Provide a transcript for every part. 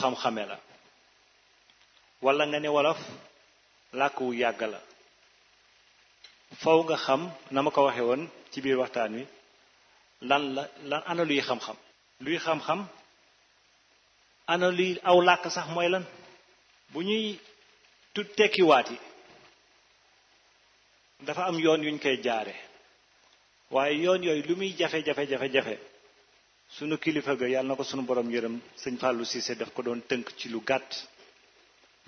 xam-xame la wala nga ne wolof làkk wu yàgg la faw nga xam na ma ko waxe woon ci biir waxtaan wi lan ana luy xam-xam luy xam-xam ana luy aw làkk sax mooy lan bu ñuy tekkiwaat yi dafa am yoon yuñ koy jaare waaye yoon yooyu lu muy jafe-jafe sunu kilifa ga yàlla na ko sunu borom yërëm sëñ Fallou Cissé daf ko doon tënk ci lu gàtt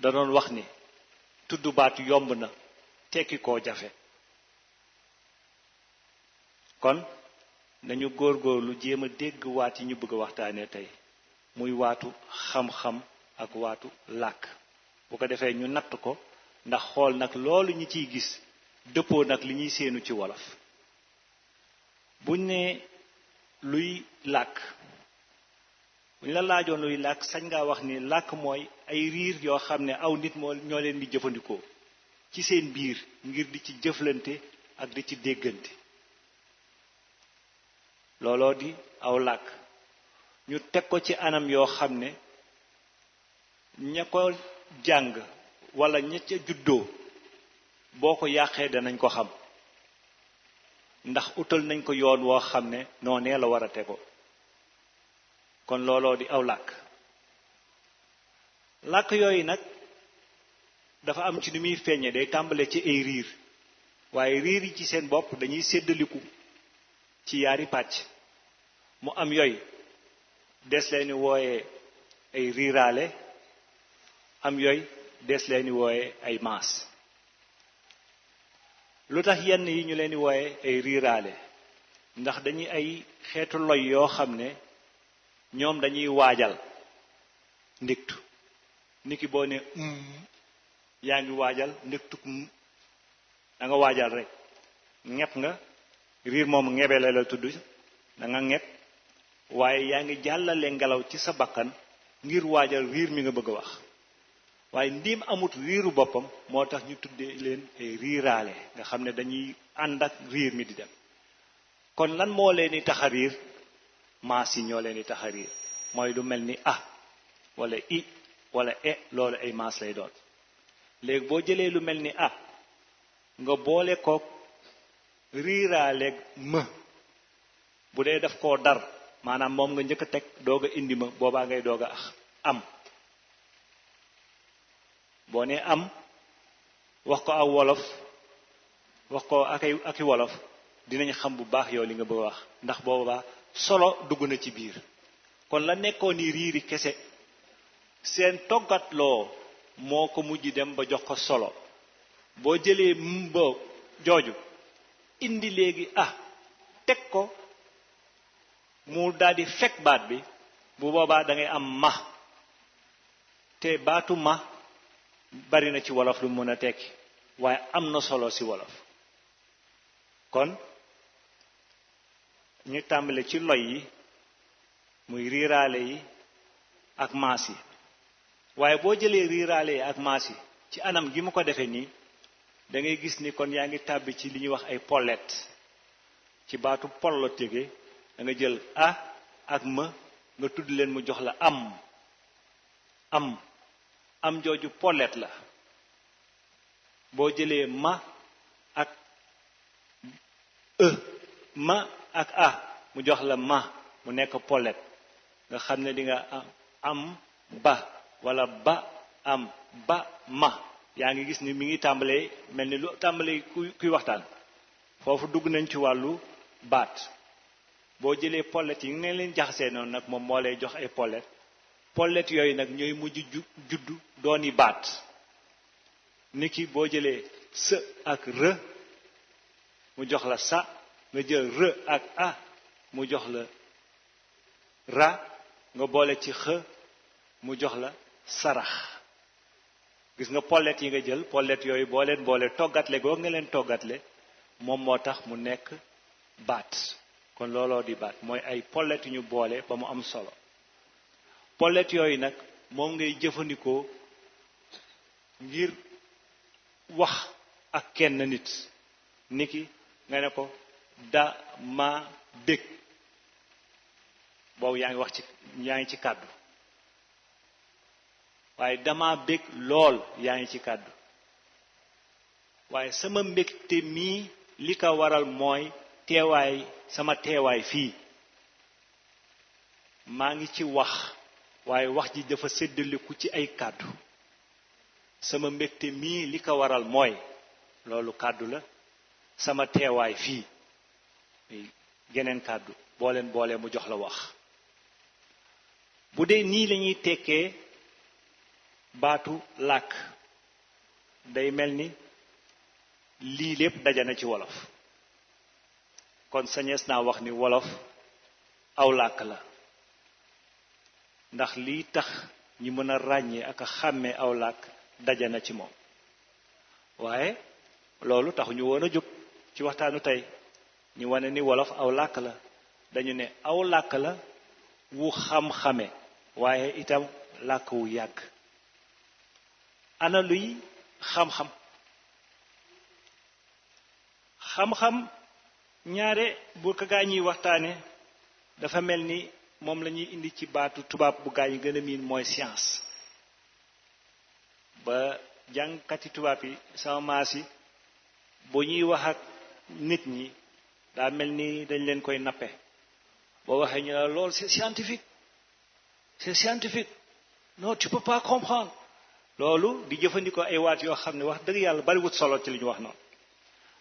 da doon wax ni tudd baat yomb na tekki koo jafe kon nañu góorgóorlu jéem a dégg waat yi ñu bëgg a waxtaanee tey muy waatu xam-xam ak waatu làkk bu ko defee ñu natt ko ndax xool nag loolu ñi ciy gis dëppoo nag li ñuy séenu ci wolof buñ ne luy làkk buñ la laajoon luy làkk sañ ngaa wax ni làkk mooy ay riir yoo xam ne aw nit ñoo leen di jëfandikoo ci seen biir ngir di ci jëflante ak di ci déggante looloo di aw làkk ñu teg ko ci anam yoo xam ne ña ko jàng wala ña ca juddoo boo ko yàqee danañ ko xam ndax utal nañ ko yoon woo xam ne noonee la war a tego kon looloo di aw làkk làkk yooyu nag dafa am ci ni muy feeñe day tàmbale ci ay riir waaye riir yi ci seen bopp dañuy séddaliku ci yaari pàcc mu am yooyu des leen di wooye ay riiraale am yooyu des leen di wooye ay maas lu tax yenn yi ñu leen di wooye ay riiraale ndax dañuy ay xeetu loy yoo xam ne ñoom dañuy waajal ndiktu niki boo ne yaa ngi waajal ndiktu da nga waajal rek ñepp nga riir moom ngebele la tudd da nga ñepp waaye yaa ngi jàllale ngelaw ci sa bakkan ngir waajal riir mi nga bëgg a wax waaye ndiim amut riiru boppam moo tax ñu tuddee leen ay riiraale nga xam ne dañuy ànd ak riir mi di dem kon lan moo leen di tax a riir maas yi ñoo leen di tax a riir mooy lu mel ni a wala i wala e loolu ay maas lay doon léegi boo jëlee lu mel ni a nga boole ko riiraaleeg më bu dee daf koo dar maanaam moom nga njëkk a teg doog a indi ma boobaa ngay doog a am boo nee am wax ko aw wolof wax ko ak i wolof dinañ xam bu baax yow li nga bëgg a wax ndax boobaa solo dugg na ci biir kon la nekkoon ni riiri kese seen toggatloo moo ko mujj dem ba jox ko solo boo jëlee mba jooju indi léegi teg ko mu daldi fekk baat bi bu boobaa da ngay am ma te baatu ma bari na ci wolof lu mën a tekki waaye am na solo ci wolof kon ñu tàmbale ci loy yi muy riiraale yi ak maas yi waaye boo jëlee riiraale yi ak maas yi ci anam gi mu ko defee nii da ngay gis ni kon yaa ngi tàbbi ci li ñuy wax ay pollet ci baatu pol la tege da nga jël a ak ma nga tudd leen mu jox la am jooju pollet la boo jëlee ma ak ma ak mu jox la ma mu nekk pollet nga xam ne di nga am ba wala ba am ba ma yaa ngi gis ni mi ngi tàmbalee mel ni lu tàmbalee kuy waxtaan foofu dugg nañ ci wàllu baat boo jëlee pollet yi nga leen jaxasee noonu nag moom moo lay jox ay pollet yooyu nag ñooy mujj juddu dooni baat niki boo jëlee s ak r mu jox la sa nga jël r ak a mu jox la ra nga boole ci x mu jox la sarax gis nga pollet yi nga jël pollet yooyu boo leen boole toggatle goog nga leen toggatle moom moo tax mu nekk baat kon looloo di baat mooy ay pollet yu ñu boole ba mu am solo pollet yooyu nag moom ngay jëfandikoo ngir wax ak kenn nit niki nga ne ko dama bég boobu yaa ngi wax yaa ngi ci kàddu waaye dama bég lool yaa ngi ci kàddu waaye sama mbégte mii li ko waral mooy sama teewaay fii maa ngi ci wax waaye wax ji dafa séddaliku ci ay kàddu sama mbégte mii li ko waral mooy loolu kàddu la sama teewaay fii geneen kàddu boole mu jox la wax bu dee nii lañuy tekkee baatu làkk day mel ni lii lépp dajana ci wolof kon sañees naa wax ni wolof aw làkk la ndax lii tax ñi mën a ràññee ak a xàmmee aw làkk dajana ci moom waaye loolu taxu ñu woon a jóg ci waxtaanu tey ñu wane ni wolof aw làkk la dañu ne aw làkk la wu xam-xame waaye itam làkk wu yàgg ana luy xam-xam xam-xam ñaare bu ko gaa ñuy waxtaane dafa mel ni moom la ñuy indi ci baatu tubaab bu gaa yi gën a miin mooy science ba jàngkati tubaab yi sama maas yi bu ñuy wax ak nit ñi daa mel ni dañ leen koy nappe boo waxee ñu la lool c'est scientifique non tu peux pas comprendre loolu di jëfandikoo ay waat yoo xam ne wax dëgg yàlla bariwut solo ci li ñu wax noonu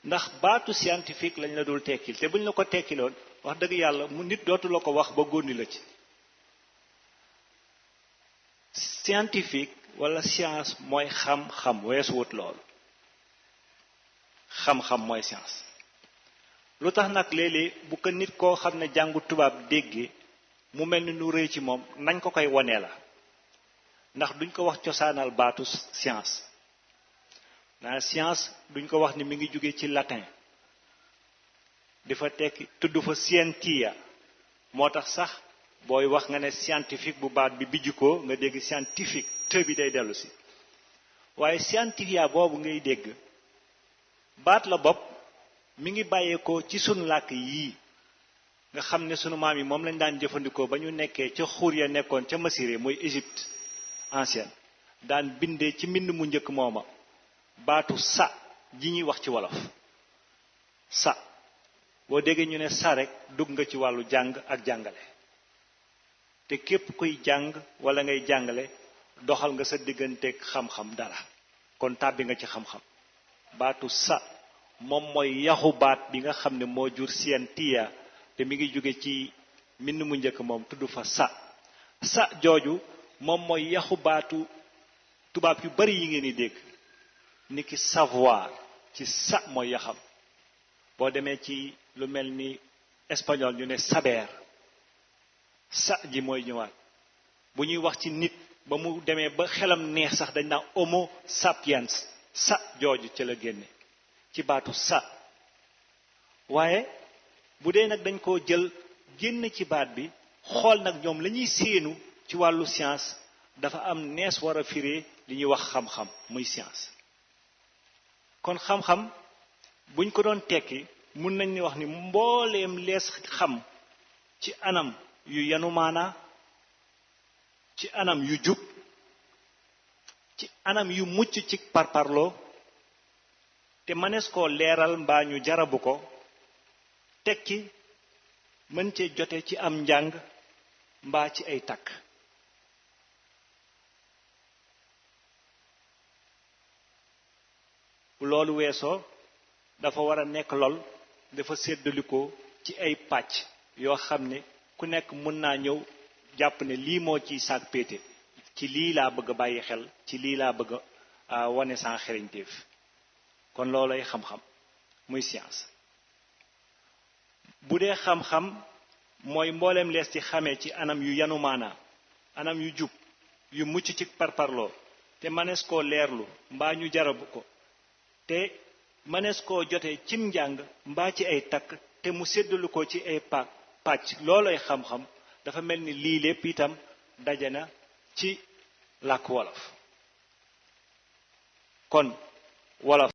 ndax baatu scientifique lañ la dul tekkil te buñ la ko tekkiloon wax dëgg yàlla mu nit dootu la ko wax ba góndi la ci scientifique wala science mooy xam-xam weesu wut loolu xam-xam mooy science lu tax nag léeg-léeg bu ko nit koo xam ne jàngu tubaab déggee mu mel ni nu rëy ci moom nañ ko koy wonee la ndax duñ ko wax cosaanal baatu science naa science duñ ko wax ni mi ngi jóge ci latin di fa tekki tudd fa scientia moo tax sax booy wax nga ne scientifique bu baat bi bijju ko nga dégg scientifique te bi day dellu si waaye scientia boobu ngay dégg baat la bopp mi ngi bàyyeekoo ci sunu làkk yii nga xam ne sunu maam yi moom lañ daan jëfandikoo ba ñu nekkee ca xur ya nekkoon ca Masire mooy Égypte ancienne daan bindee ci mbind mu njëkk mooma baatu sa ji ñuy wax ci wolof sa boo déggee ñu ne sa rek dugg nga ci wàllu jàng ak jàngale te képp kuy jàng wala ngay jàngale doxal nga sa digganteeg xam-xam dara kon tàbbi nga ci xam-xam baatu sa moom mooy yaxu baat bi nga xam ne moo jur scientia te mi ngi jóge ci mbind mu njëkk moom tudd fa sa jooju moom mooy yaxu baatu tubaab yu bari yi ngeen di dégg niki savoir ci sa mooy yaxam boo demee ci lu mel ni espagnol ñu ne saber sa ji mooy ñëwaat bu ñuy wax ci nit ba mu demee ba xelam neex sax dañ naan homo sapiens sa jooju ci la génne ci baatu sa waaye bu dee nag dañ koo jël génn ci baat bi xool nag ñoom la ñuy séenu ci wàllu science dafa am nees war a firee li ñuy wax xam-xam muy science kon xam-xam buñ ko doon tekki mun nañ ni wax ni mbooleem lees xam ci anam yu yanu maanaa ci anam yu jub ci anam yu mucc ci parparloo te mënees koo leeral mbaa ñu jarabu ko tekki mën cee jote ci am njàng mbaa ci ay takk loolu weesoo dafa war a nekk lool dafa séddalikoo ci ay pàcc yoo xam ne ku nekk mën naa ñëw jàpp ne lii moo ciy saak péete ci lii laa bëgg a bàyyi xel ci lii laa bëgg a wane sans xereñteef kon loolay xam-xam muy science bu dee xam-xam mooy mbooleem lees ci xamee ci anam yu yanu maanaa anam yu jub yu mucc ci parparloo te mënees koo leerlu mbaa ñu jarabu ko te mënees koo jotee cim njàng mbaa ci ay takk te mu séddalu ko ci ay pàcc loolay xam-xam dafa mel ni lii lépp itam daje na ci làkk wolof kon wolof